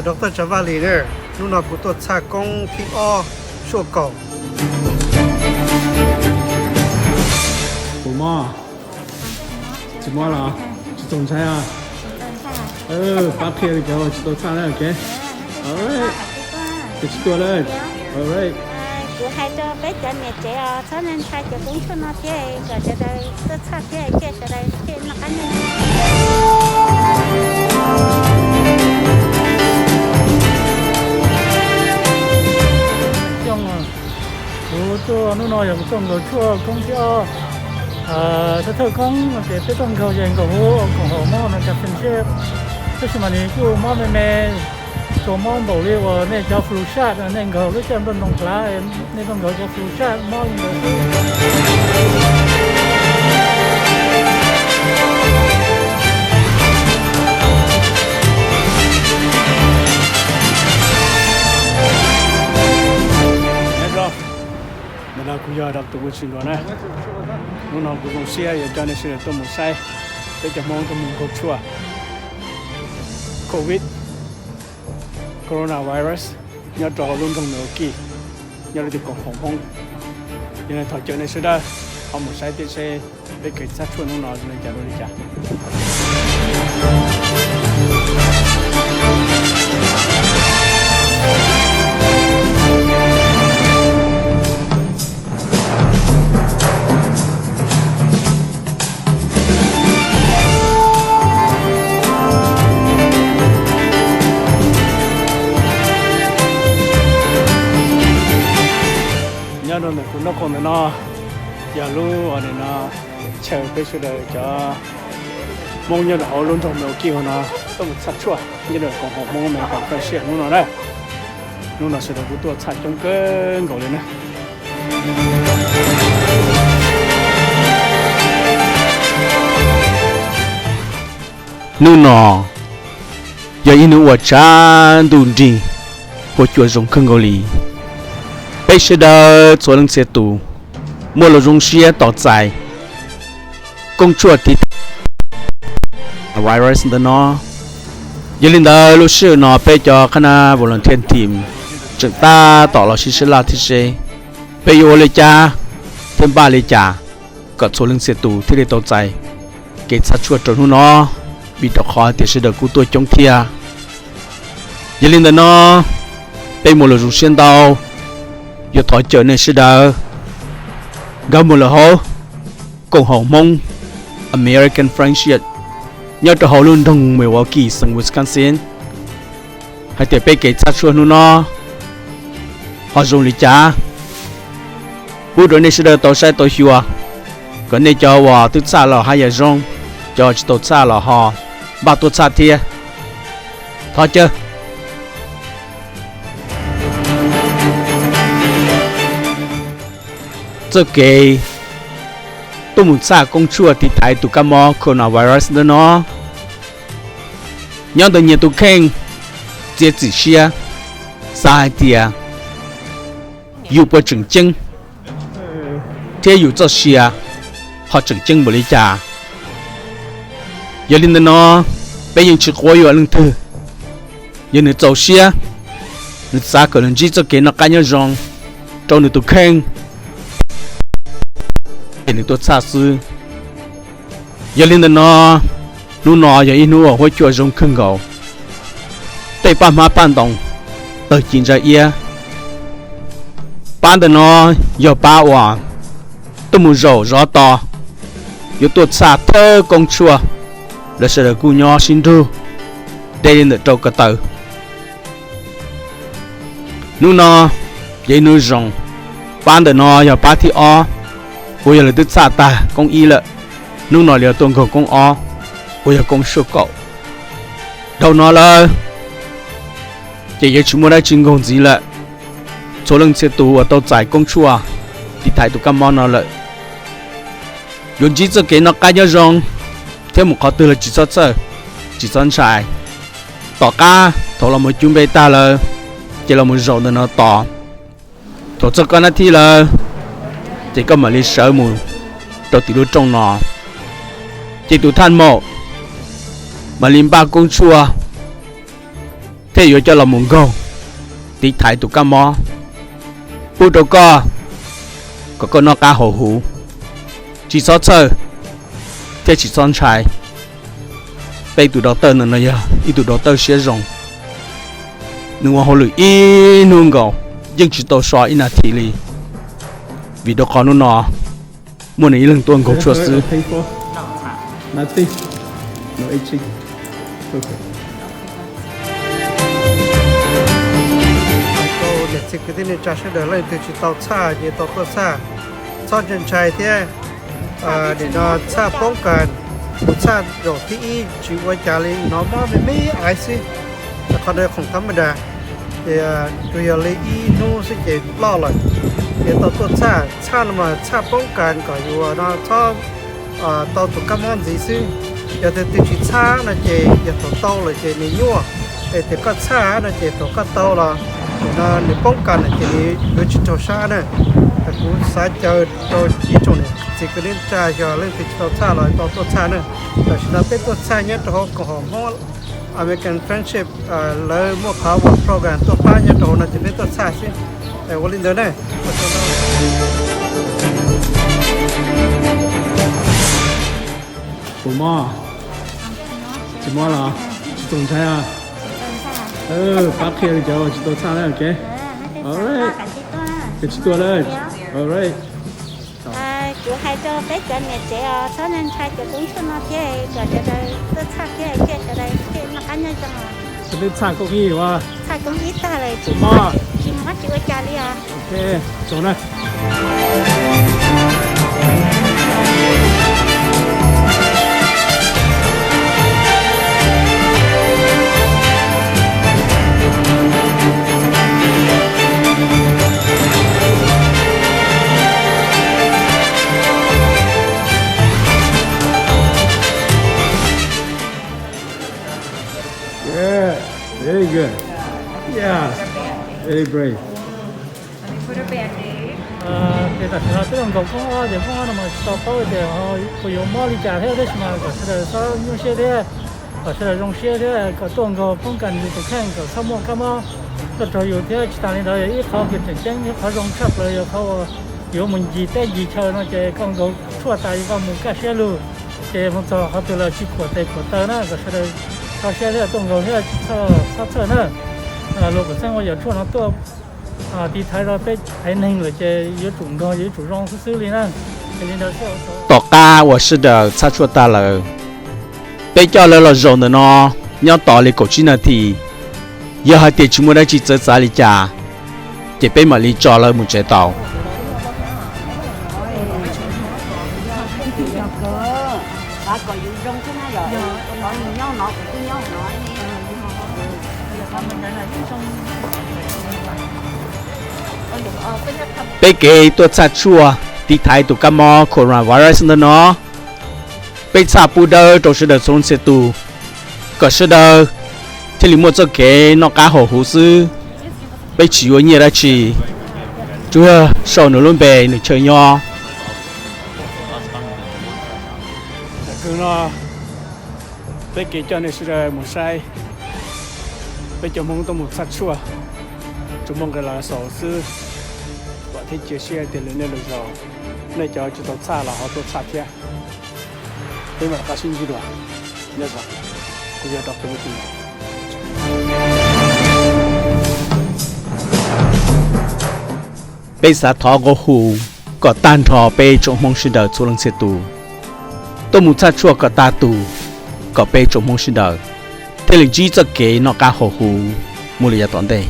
Doctor Tsav Vaj Lis na, hnub no kuv tuaj txhaj koob thib ob tshuaj kaum. Puas mob? Tsis mob los? Tsis txaus ntshai os. Pab qhia li cov uas tsis tau txhaj na, ok. Ces tsis tuaj lawm. Kuv hais rau peb cov niam tsev os, txhob ntshai cov koob tshuaj no thiab, kom sawv daws tuaj txhaj thiab, sawv daws thiaj noj qab nyob zoo. Kuv tuaj hnub no yog kuv tuaj nkaug tshuaj koob thib ob. Thawj thawj koob no ces peb tuaj nkaug ces nkaug hauv koom haum Hmoob no cov flu shot, tab sis mas nws kuj mob me me, tsuas mob npaum li uas nej cov flu shot, nej nkaug lub caij nplooj ntoo hlav, nej tuaj nkaug cov flu shot mob li ntawd xwb. Nyob zoo, ntawm no kuv yog Doctor Ua Tsis Nruas na. Hnub no kuv zoo siab yuav coj nej sawv daws tuaj mus saib peb cov Hmoob tuaj mus nkaug tshuaj COVID, coronavirus, nyob rau hauv lub nroog Milwaukee, nyob rau tim koom haum Hmoob. Yog li thov caw nej sawv daws ho mus saib thiab seb peb kev txhaj tshuaj hnub no zoo li cas dua li cas. Nyob rau ntawm kuv nraub qaum ntawm no yog lub ua li no chaw peb sawv daws cov Hmoob nyob rau hauv lub nroog Milwaukee hauv no tuaj mus txhaj tshuaj nyob rau koom haum Hmoob American Friendship hnub no na. Hnub no sawv daws kuj tuaj txhaj coob kawg nkaus li na. Hnub no yog ib hnub uas tshav ntuj nrig, huab cua zoo kawg nkaus li. Peb sawv daws txhua leej txhia tus muaj lus zoo siab tos txais koob tshuaj tiv thaiv virus ntawm no. Yog li ntawd lub sij hawm no peb cov qhab nab volunteer team tseem tab tom los sib sab laj thiab seb peb yuav ua li cas thiab npaj li cas kom txhua leej txhia tus thiaj li tau txais kev txhaj tshuaj rau hnub no, vim rau qhov tias sawv daws kuj tuaj coob thiab. Yog li ntawm no peb muaj lus zoo siab ntau, yuav thov caw nej sawv daws nkag mus lawm hauv koom haum Hmoob American Friendship nyob rau hauv lub nroog Milwaukee, xeev Wisconsin, hais tias peb kev txhaj tshuaj hnub no ho zoo li cas, pub rau nej sawv daws tau saib tau xyuas, kom nej cov uas twb txhaj los haj yam zoo, cov tsis tau txhaj los ho npaj tuaj txhaj thiab. Thov caw. Txoj kev tuaj mus txhaj koob tshuaj tiv thaiv tus kab mob coronavirus ntawm no, nyob ntawm nyias tus kheej txiav txim siab xav hais tias yus puas tseem ceeb thiab yus txoj sia ho tseem ceeb npaum li cas. Yog li ntawm no peb yeej tsis quav yuam leej twg. Yog nws txaus siab, nws xav kom nws ntsib txoj kev noj qab nyob zoo rau nws tus kheej, ces nws tuaj txhaj xwb. Yog li ntawm no, hnub no yog ib hnub uas huab cua zoo kawg nkaus. Tej paj hmab paj ntoos tawg ci ntsa iab. Pab ntawm no yog pab uas tuaj mus zaum zov tos, yuav tuaj txhaj thawj koob tshuaj, lawv sawv daws kuj nyob sib nrug deb li ntawm rau ko taw. Hnub no yog ib hnub zoo. Pab ntawm no yog pab thib ob, uas yog lawv twb txhaj tag koob ib lawm. Hnub no lawv yuav tuaj nkaug koob ob, uas yog koob tshuaj kaum. Dhau no lawm ces yuav tsis muaj dab tsi nkaug ntxiv lawm. Txhua leej txhia tus uas tau txais koob tshuaj tiv thaiv tus kab mob no lawm yuav ntsib txoj kev noj qab nyob zoo thiab mus qhov twg los tsis txhob txhawj, tsis txhob ntshai. Tom qab thaum los mus cub npe tag lawm, ces los mus zaum ntawm no tos. Thaum txog koj nab thib lawm, ces koj mam li sawv mus rau tim lub rooj no, ces tus thaj maum mam li npaj koob tshuaj thiaj yuav coj los mus nkaug tiv thaiv tus kab mob pub rau koj kom koj noj qab haus huv, tsis txhob txhawj thiab tsis txhob ntshai. Peb tus dau tawj ntawm no yog ib tug dau tawj siab zoo, nws ua hauj lwm ib hnub nkaus yeej tsis tau so ib nas this li, vim rau qhov hnub no muaj nws ib leeg tuaj nkaug tshuaj xwb. Niam txiv kwv tij neej tsa sawv daws, leej twg tsis tau txhaj ces tau tuaj txhaj, txhob ntshai thiab. Nim no txhaj poob kas, mus txhaj zaum thib ib tsis ua cas li, hnov mob me me aiv xwb, qhov ntawd khoom thab maj das, ces tsuas yog li ib hnub xwb ces ploj lawm. Ces tau tuaj txhaj, txhaj no mas txhaj poob kas kom yus no txhob tau tus kab mob ntxiv xwb. Yog tias twg tsis txhaj no ces yog thaum tau lawm ces nws nyuaj, es tias koj txhaj no ces thaum koj tau los, no nws poob kas lawm ces nws yuav tsis raug sab na. Kuv xav caw rau ib tsoom niam txiv kwv tij neej tsa, yog leej twg tsis tau txhaj los tau tuaj txhaj na. Tam sim no peb tuaj txhaj nyob rau hauv koom haum Hmoob American Friendship, lawv muaj qhov program tuaj pab nyob rau hauv no ces peb tuaj txhaj xwb. Ua li ntawd na. Puas mob? Tsis mob los? Tsis txaus ntshai os. Pab qhia li cov uas tsis tau txhaj na, ok. Koj tsis tuaj na. Kuv hais rau peb cov niam tsev os, txhob ntshai cov koob tshuaj no thiab, kom sawv daws tuaj txhaj thiab thiaj sawv daws thiaj noj qab nyob zoo. Txhaj koob ib tag lawm, tsis mob tsis ua cas li os. Ok, txaus na. Good. Very good. Yeah. Very brave. Ces tam sim no twb los nkaus poob ob, ces poob ob no mas tsis tau paub tias puas yuav mob li cas thiab, tab sis mas kom sawv daws txhob nyuaj siab thiab, kom sawv daws zoo siab thiab kom tuaj nkaus poob kas yus tus kheej kom txhob muaj kab mob tuaj raug yus thiab. Tsis tas li ntawd yog ib qhov uas tseem ceeb thiab qhov zoo tshaj plaws yog qhov uas yuav mus ncig teb ncig chaw no ces koj nkaus tshuaj tas yus koj mus kaj siab lug, ces mus txog qhov twg los tsis khuam tes khuam taw na. Kom sawv daws tso siab thiab tuaj nkaus thiab txhob txhawj na. Luag kuj txheeb ua yam tshuaj no tuaj tiv thaiv rau peb haiv neeg lawm ces yuav tsum nkaus yuav tsum zoo xwb xwb li na. Tom qab uas sawv daws txhaj tshuaj tag lawm, peb coj lawv los zaum ntawm no nyob tos li kaum tsib nas this. Yog hais tias tsis muaj dab tsi txawv txav li cas, ces peb mam li tso lawv mus tsev tau. Peb kev tuaj txhaj tshuaj tiv thaiv tus kab mob coronavirus ntawm no, peb txhaj pub dawb rau sawv daws txhua leej txhia tus, kom sawv daws thiaj li muaj txoj kev noj qab haus huv xwb. Peb tsis yuav nyiaj dab tsi, tsuas yog sau nws lub npe nws chaw nyob. Peb kev coj nej sawv daws mus saib peb cov Hmoob tuaj mus txhaj tshuaj, tsuas muaj nqis los xaus xwb. Vam thiab cia siab tias lwm nej lwm zaus, nej cov tsis tau txhaj los ho tuaj txhaj thiab. Peb mam rov qab sib ntsib dua. Nyob zoo, kuv yog Doctor Mus Tsis Mus. Peb xav thov nqua hu kom tag nrho peb tsoom Hmoob sawv daws txhua leej txhia tus tuaj mus txhaj tshuaj kom tag tus, kom peb tsoom Hmoob sawv daws thiaj li ntsib txoj kev noj qab haus huv mus lawm yav tom ntej.